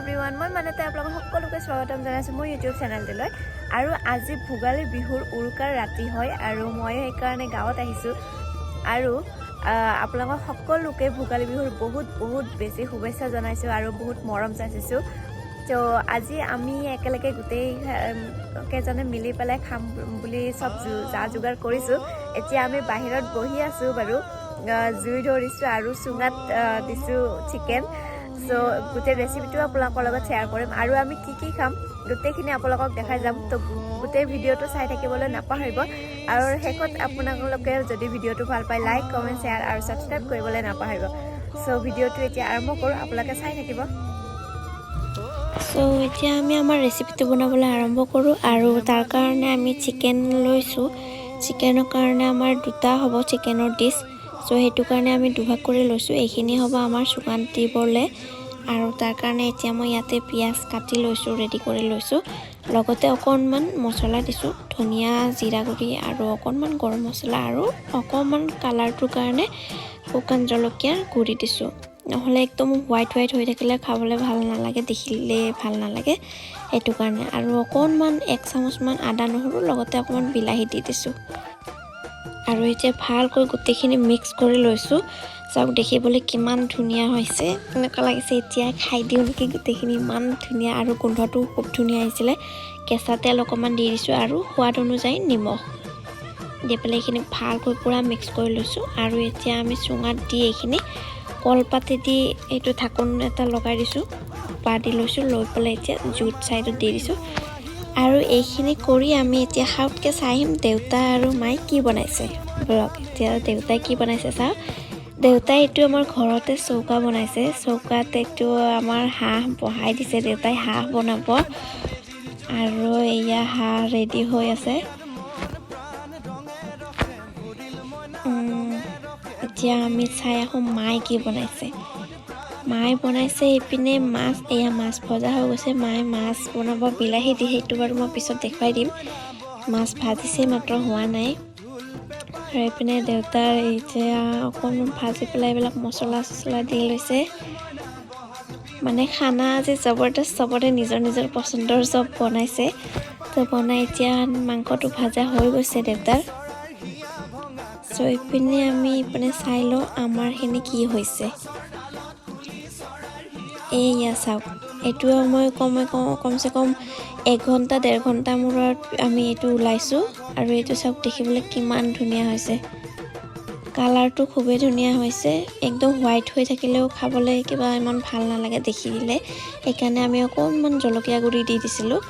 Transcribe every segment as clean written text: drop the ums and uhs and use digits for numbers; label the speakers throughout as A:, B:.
A: Everyone, মই মানতে আপোনালোক সকলোকে স্বাগতম জনাইছোঁ মোৰ ইউটিউব চেনেলটোলৈ। আৰু আজি ভোগালী বিহুৰ উৰুকাৰ ৰাতি হয় আৰু মই সেইকাৰণে গাঁৱত আহিছোঁ। আৰু আপোনালোকক সকলোকে ভোগালী বিহুৰ বহুত বহুত বেছি শুভেচ্ছা জনাইছোঁ আৰু বহুত মৰম যাচিছোঁ। ত' আজি আমি একেলগে গোটেই কেইজনে মিলি পেলাই খাম বুলি চব যা যোগাৰ কৰিছোঁ। এতিয়া আমি বাহিৰত বহি আছোঁ বাৰু, জুই ধৰিছোঁ আৰু চুঙাত দিছোঁ চিকেন। চ' গোটেই ৰেচিপিটো আপোনালোকৰ লগত শ্বেয়াৰ কৰিম আৰু আমি কি কি খাম গোটেইখিনি আপোনালোকক দেখাই যাম। তো গোটেই ভিডিঅ'টো চাই থাকিবলৈ নাপাহৰিব আৰু শেষত আপোনালোকে যদি ভিডিঅ'টো ভাল পায়, লাইক, কমেণ্ট, শ্বেয়াৰ আৰু ছাবস্ক্ৰাইব কৰিবলৈ নাপাহৰিব। চ' ভিডিঅ'টো এতিয়া আৰম্ভ কৰোঁ, আপোনালোকে চাই থাকিব।
B: চ' এতিয়া আমি আমাৰ ৰেচিপিটো বনাবলৈ আৰম্ভ কৰোঁ আৰু তাৰ কাৰণে আমি চিকেন লৈছোঁ। চিকেনৰ কাৰণে আমাৰ দুটা হ'ব চিকেনৰ ডিছ। চ' সেইটো কাৰণে আমি দুভাগ কৰি লৈছোঁ। এইখিনি হ'ব আমাৰ চুঙাত দিবলৈ আৰু তাৰ কাৰণে এতিয়া মই ইয়াতে পিঁয়াজ কাটি লৈছোঁ, ৰেডি কৰি লৈছোঁ। লগতে অকণমান মছলা দিছোঁ, ধনিয়া, জিৰা গুড়ি আৰু অকণমান গৰম মছলা আৰু অকণমান কালাৰটোৰ কাৰণে শুকান জলকীয়াৰ গুড়ি দিছোঁ। নহ'লে একদম হোৱাইট হোৱাইট হৈ থাকিলে খাবলৈ ভাল নালাগে, দেখিলে ভাল নালাগে, সেইটো কাৰণে। আৰু অকণমান এক চামুচমান আদা নহৰু, লগতে অকণমান বিলাহী দি দিছোঁ। আৰু এতিয়া ভালকৈ গোটেইখিনি মিক্স কৰি লৈছোঁ। চাওক, দেখিবলৈ কিমান ধুনীয়া হৈছে। এনেকুৱা লাগিছে এতিয়া খাই দিওঁ নেকি গোটেইখিনি, ইমান ধুনীয়া আৰু গোন্ধটো খুব ধুনীয়া আহিছিলে। কেঁচা তেল অকণমান দি দিছোঁ আৰু সোৱাদ অনুযায়ী নিমখ দি পেলাই এইখিনি ভালকৈ পূৰা মিক্স কৰি লৈছোঁ। আৰু এতিয়া আমি চুঙাত দি এইখিনি কলপাতেদি এইটো ঢাকোন এটা লগাই দিছোঁ, দি লৈছোঁ। লৈ পেলাই এতিয়া জুইত ছাইডত দি দিছোঁ। আৰু এইখিনি কৰি আমি এতিয়া সাউতকৈ চাই আহিম দেউতা আৰু মায়ে কি বনাইছে। ব'লক, এতিয়া দেউতাই কি বনাইছে চাওঁ। দেউতাই এইটো আমাৰ ঘৰতে চৌকা বনাইছে। চৌকাত এইটো আমাৰ হাঁহ বহাই দিছে। দেউতাই হাঁহ বনাব আৰু এয়া হাঁহ ৰেডি হৈ আছে। এতিয়া আমি চাই আহোঁ মায়ে কি বনাইছে। মায়ে বনাইছে এইপিনে মাছ। এয়া মাছ ভজা হৈ গৈছে। মায়ে মাছ বনাব বিলাহী দি, সেইটো বাৰু মই পিছত দেখুৱাই দিম। মাছ ভাজিছে মাত্ৰ, হোৱা নাই। আৰু এইপিনে দেউতাৰ এতিয়া অকণমান ভাজি পেলাই এইবিলাক মছলা চছলা দি লৈছে। মানে খানা আজি জবৰদস্ত, চবৰে নিজৰ নিজৰ পচন্দৰ চব বনাইছে। তো বনাই এতিয়া মাংসটো ভাজা হৈ গৈছে দেউতাৰ। চ' ইপিনে আমি ইপিনে চাই লওঁ আমাৰখিনি কি হৈছে। এইয়া চাওক, এইটো মই কমে কমচে কম এঘণ্টা 1.5 ঘণ্টা মূৰত আমি এইটো ওলাইছোঁ। আৰু এইটো চাওক, দেখিবলৈ কিমান ধুনীয়া হৈছে। কালাৰটো খুবেই ধুনীয়া হৈছে। একদম হোৱাইট হৈ থাকিলেও খাবলৈ কিবা ইমান ভাল নালাগে দেখি দিলে, সেইকাৰণে আমি অকণমান জলকীয়া গুড়ি দি দিছিলোঁ।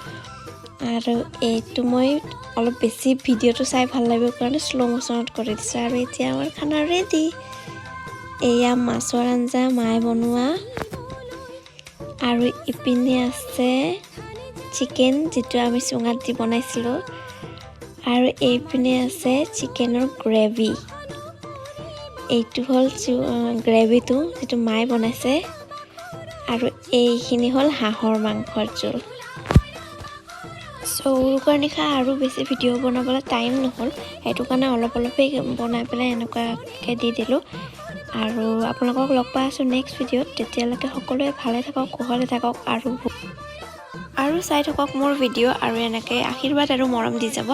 B: আৰু এইটো মই অলপ বেছি ভিডিঅ'টো চাই ভাল লাগিব কাৰণে শ্ল' মোশ্যনত কৰি দিছোঁ। আৰু এতিয়া আমাৰ খানা ৰেডি। এয়া মাছৰ আঞ্জা মায়ে বনোৱা আৰু ইপিনে আছে চিকেন, যিটো আমি চুঙাত দি বনাইছিলোঁ। আৰু এইপিনে আছে চিকেনৰ গ্ৰেভি। এইটো হ'ল গ্ৰেভিটো, যিটো মায়ে বনাইছে। আৰু এইখিনি হ'ল হাঁহৰ মাংসৰ জোল। চ' উৰুকাৰ নিশা আৰু বেছি ভিডিঅ' বনাবলৈ টাইম নহ'ল, সেইটো কাৰণে অলপ অলপেই বনাই পেলাই এনেকুৱাকৈ দি দিলোঁ। আৰু আপোনালোকক লগ পাই আছোঁ নেক্সট ভিডিঅ'ত। তেতিয়ালৈকে সকলোৱে ভালে থাকক, কুশলে থাকক আৰু আৰু চাই থাকক মোৰ ভিডিঅ' আৰু এনেকৈ আশীৰ্বাদ আৰু মৰম দি যাব।